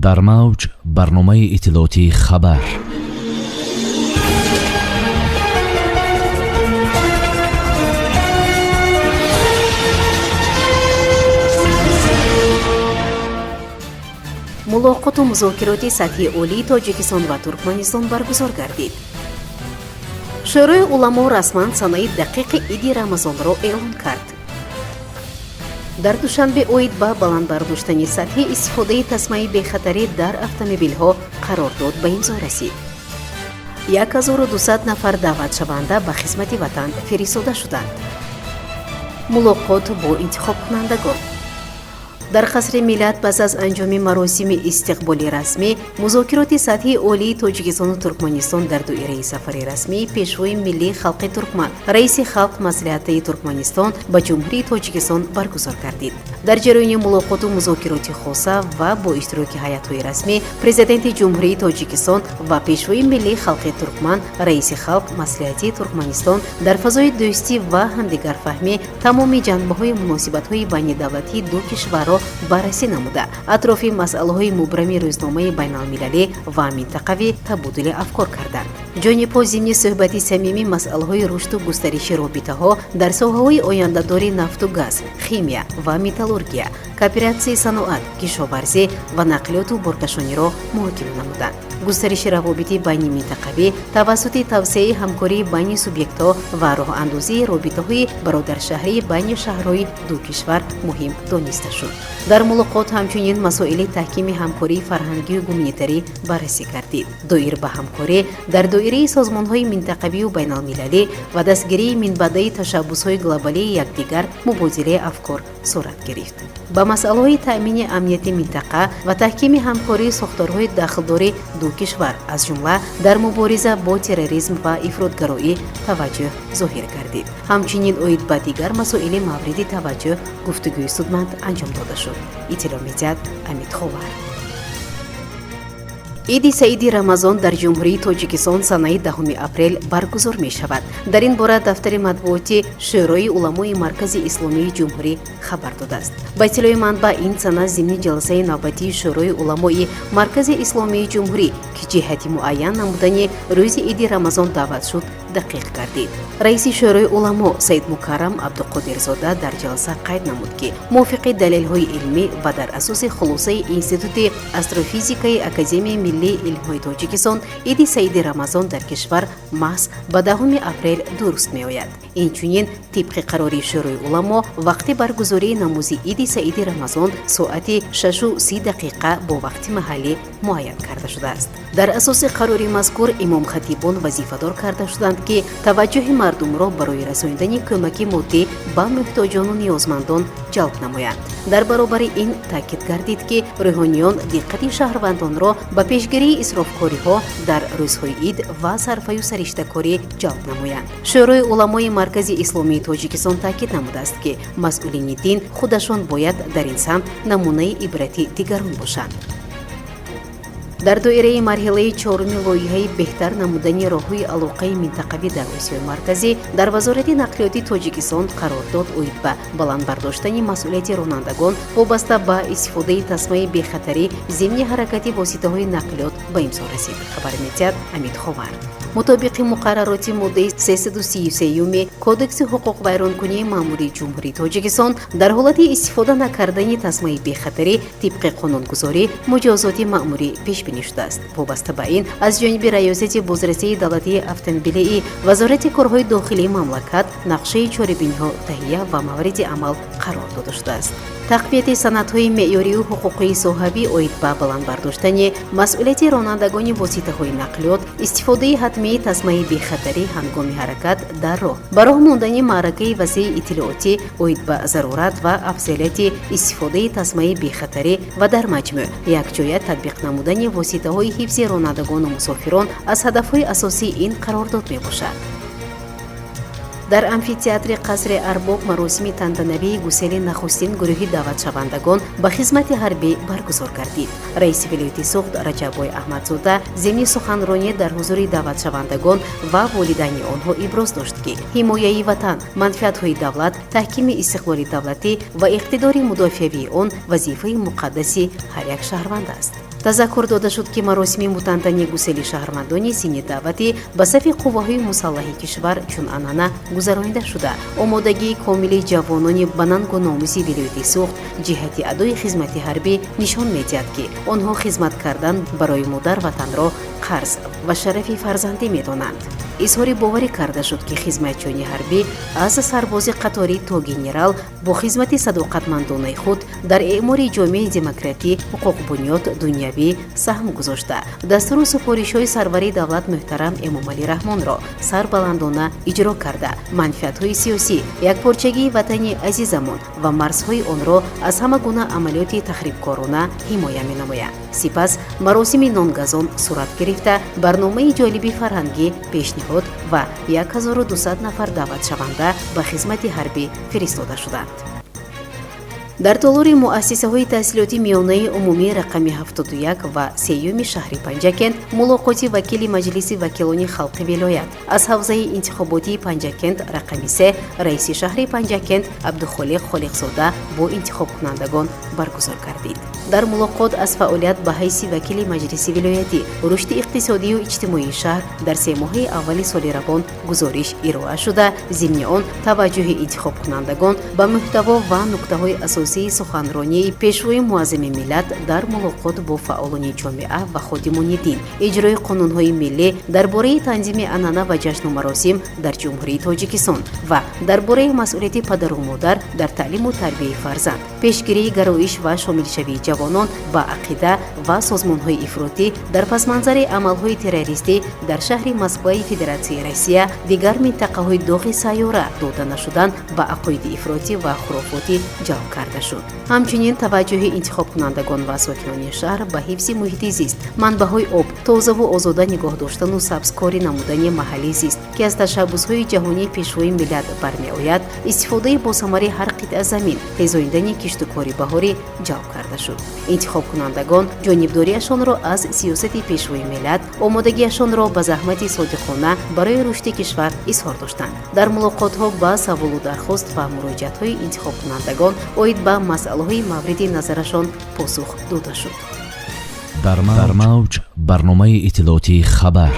Дар мавҷ барномаи иттилоотии «Хабар». Мулоқоту музокироти сатҳи олии Тоҷикистон ва Туркманистон баргузор гардид. Шӯрои уламо расман санаи дақиқи Иди Рамазонро эълон кард. Дар Душанбе оид ба баланд бардоштани сатҳи истифодаи тасмаи бехатарӣ дар автомобилҳо қарордод ба имзо расид. 1200 нафар даъватшаванда ба хизмати ватан фиристода шуданд. Мулоқот бо интихобкунандагон. Дар Қасри Миллат пас аз анҷоми маросими истиқболи расмӣ музокироти сатҳи олии Тоҷикистону Туркманистон дар доираи сафари расмии Пешвои миллии халқи туркман, Раиси Халқ Маслиҳатии Туркманистон ба Ҷумҳурии Тоҷикистон баргузор гардид. Дар ҷараёни мулоқоту музокироти хоса ва бо иштироки ҳайатҳои расмӣ Президенти Ҷумҳурии Тоҷикистон ва Пешвои миллии халқи туркман, Раиси Халқ Маслиҳатии Туркманистон дар фазои дӯстӣ ва ҳамдигарфаҳмӣ тамоми ҷанбаҳои муносибатҳои байнидавлатии ду кишварро баррасӣ намуда, атрофи масъалаҳои мубрами рӯзномаи байналмилалӣ ва минтақавӣ табодули афкор карданд. Ҷонибҳо зимни суҳбати самимӣ масъалаҳои рушду густариши робитаҳо дар соҳаҳои ояндадори нафту газ, химия ва металлургия, кооператсияи саноат, кишоварзӣ ва нақлиёту боркашониро муҳокима намуданд. Густариши равобити байниминтақавӣ тавассути тавсеаи ҳамкории байни субъектҳо ва роҳандозии робитаҳои бародаршаҳрии байни шаҳрҳои ду кишвар муҳим дониста шуд. Дар мулоқот ҳамчунин масоили таҳкими ҳамкории фарҳангию гуманитарӣ баррасӣ гардид. Доир ба ҳамкорӣ дар доираи созмонҳои минтақавию байналмилалӣ ва дастгирии минбаъдаи ташаббусҳои глобалии якдигар мубодилаи афкор сурат гирифт. Ба масъалаҳои таъмини амнияти минтақа ва таҳкими ҳамкории сохторҳои дахлдори ду кишвар, аз ҷумла дар мубориза бо терроризм ва ифротгароӣ таваҷҷӯҳ зоҳир гардид. Ҳамчунин оид ба дигар масоили мавриди таваҷҷӯҳ гуфтугӯи судманд анҷом дода шуд, иттилоъ медиҳад Амид Ховар. Иди Саиди Рамазон дар Ҷумҳурии Тоҷикистон санаи 10 апрел баргузор мешавад. Дар ин бора дафтари матбуоти Шӯрои уламои Маркази Исломии Ҷумҳурӣ хабар додааст. Ба иттилои манбаъ, ин сана зимни ҷаласаи навбатии Шӯрои уламои Маркази Исломии Ҷумҳурӣ, ки ҷиҳати муайян намудани рӯзи Иди Рамазон даъват шуд, дақиқ гардид. Раиси Шӯрои уламо Саидмукаррам Абдуқодирзода дар ҷаласа қайд намуд, ки мувофиқи далелҳои илмӣ ва дар асоси хулосаи Институти астрофизикаи Академияи миллии илмҳои Тоҷикистон Иди Саиди Рамазон дар кишвар маҳз ба 10 апрел дуруст меояд. Инчунин, тибқи қарори Шӯрои уламо, вақти баргузории намози Иди Саиди Рамазон соати 6:30 бо вақти маҳаллӣ муайян карда шудааст. Дар асоси қарори мазкур имомхатибон вазифадор карда шуданд, ки таваҷҷӯҳи мардумро барои расонидани кӯмаки моддӣ ба муҳтоҷону ниёзмандон ҷалб намоянд. Дар баробари ин таъкид гардид, ки рӯҳониён диққати шаҳрвандонро ба пешгирии исрофкориҳо дар рӯзҳои ид ва сарфаю сариштакорӣ ҷалб намоянд. Шӯрои уламои Маркази Исломии Тоҷикистон таъкид намудааст, ки масъулини дин худашон бояд дар ин самт намунаи ибрати дигарон бошанд. Дар доираи марҳилаи чоруми лоиҳаи беҳтар намудани роҳҳои алоқаи минтақавӣ дар Осиёи Марказӣ дар Вазорати нақлиёти Тоҷикистон қарордод оид ба баланд бардоштани масъулияти ронандагон вобаста ба истифодаи тасмаи бехатарӣ зимни ҳаракати воситаҳои нақлиёт ба имзо расид, хабар медиҳад Амид Ховар. Мутобиқи муқаррароти моддаи 333-юми Кодекси ҳуқуқвайронкунии маъмурии Ҷумҳурии Тоҷикистон, дар ҳолати истифода накардани тасмаи бехатарӣ тибқи қонунгузорӣ муҷозоти маъмурӣ пешбинӣ шудааст. Вобаста ба ин аз ҷониби Раёсати бозрасии давлатии автомобилии Вазорати корҳои дохилии мамлакат нақшаи чорабиниҳо таҳия ва мавриди амал қарор дода шудааст. Тақвияти санадҳои меъёрию ҳуқуқии соҳавӣ оид ба баланд бардоштани масъулияти ронандагони воситаҳои нақлиёт, истифодаи ҳатмии тасмаи бехатарӣ ҳангоми ҳаракат дар роҳ, ба роҳ мондани маъракаи васеи иттилоотӣ оид ба зарурат ва афзалияти истифодаи тасмаи бехатарӣ ва дар маҷмӯъ якҷоя татбиқ намудани воситаҳои ҳифзи ронандагону мусофирон аз ҳадафҳои асосии ин қарордод мебошад. Дар амфитеатри қасри Арбоб маросими тантанавии гусели нахустин гурӯҳи даъватшавандагон ба хизмати ҳарбӣ баргузор гардид. Раиси вилояти Суғд Раҷаббой Аҳмадзода зимни суханронӣ дар ҳузури даъватшавандагон ва волидайни онҳо иброз дошт, ки ҳимояи ватан, манфиатҳои давлат, таҳкими истиқлоли давлатӣ ва иқтидори мудофиавии он вазифаи муқаддаси ҳар як шаҳрванд аст. Тазаккур дода шуд, ки маросими мутантани гусели шаҳрвандони синни даъватӣ ба сафи қувваҳои мусаллаҳи кишвар чун анъана гузаронида шуда, омодагии комили ҷавонони ба нангу номуси вилояти Суғд ҷиҳати адои хизмати ҳарбӣ нишон медиҳад, ки онҳо хизмат кардан барои модар ватанро қарз ва шарафи фарзандӣ медонанд. Изҳори боварӣ карда шуд, ки хизматчиёни ҳарбӣ аз сарбози қаторӣ то генерал бо хизмати садоқатмандонаи худ дар эъмори ҷомеаи демократӣ, ҳуқуқбунёд, дунявӣ саҳм гузошта, дастуру супоришҳои сарвари давлат муҳтарам Эмомалӣ Раҳмонро сарбаландона иҷро карда, манфиатҳои сиёсӣ, якпорчагии ватани азизамон ва марзҳои онро аз ҳама гуна амалиёти тахрибкорона ҳимоя менамоянд. Сипас маросими нонгазон сурат гирифта, барномаи ҷолиби фарҳангӣ пешниҳод ва 1200 нафар даъватшаванда ба хизмати ҳарбӣ фиристода шуданд. Дар толори муассисаҳои таҳсилоти миёнаи умумии рақами 71 ва сеюми шаҳри Панҷакент мулоқоти вакили Маҷлиси вакилони халқи вилоят аз ҳавзаи интихоботии Панҷакент рақами 3, раиси шаҳри Панҷакент Абдухолиқ Холиқзода бо интихобкунандагон баргузор гардид. Дар мулоқот аз фаъолият ба ҳайси вакили маҷлиси вилоятӣ, рушди иқтисодию иҷтимоии шаҳр дар 3 моҳаи аввали соли равон гузориш ироа шуда, зимни он таваҷҷӯҳи интихобкунандагон ба муҳтаво ва нуктаҳои асосии суханронии Пешвои муаззами миллат дар мулоқот бо фаъолони ҷомеа ва ходимони дин, иҷрои қонунҳои миллӣ дар бораи танзими анъана ва ҷашну маросим дар Ҷумҳурии Тоҷикистон ва дар бораи масъулияти падару модар дар таълиму тарбияи фарзанд, пешгирии гароиш ва шомилшавии ҷавонон ба ақида ва созмонҳои ифротӣ дар пасманзари амалҳои террористӣ дар шаҳри Москваи Федератсияи Россия, дигар минтақаҳои доғи сайёра, дода нашудан ба ақоиди ифротӣ ва хурофотӣ ҷалб карда шуд. Ҳамчунин таваҷҷӯҳи интихобкунандагон ва сокинони шаҳр ба ҳифзи муҳити зист, манбаъҳои об, тозаву озода нигоҳ доштану сабзкорӣ намудани маҳалли зист, ки аз ташаббусҳои ҷаҳонии Пешвои миллат бармеояд, истифодаи босамари ҳар қитъа замин, тезондани киштукори баҳорӣ ҷалб карда шуд. Интихобкунандагон ҷонибдориашонро аз сиёсати Пешвои миллат, омодагиашонро ба заҳмати содиқона барои рушди кишвар изҳор доштанд. Дар мулоқотҳо ба саволу дархост ва муроҷиатҳои интихобкунандагон оид ба масъалаҳои мавриди назарашон посух дода шуд. Дар мавҷ барномаи иттилоотии «Хабар».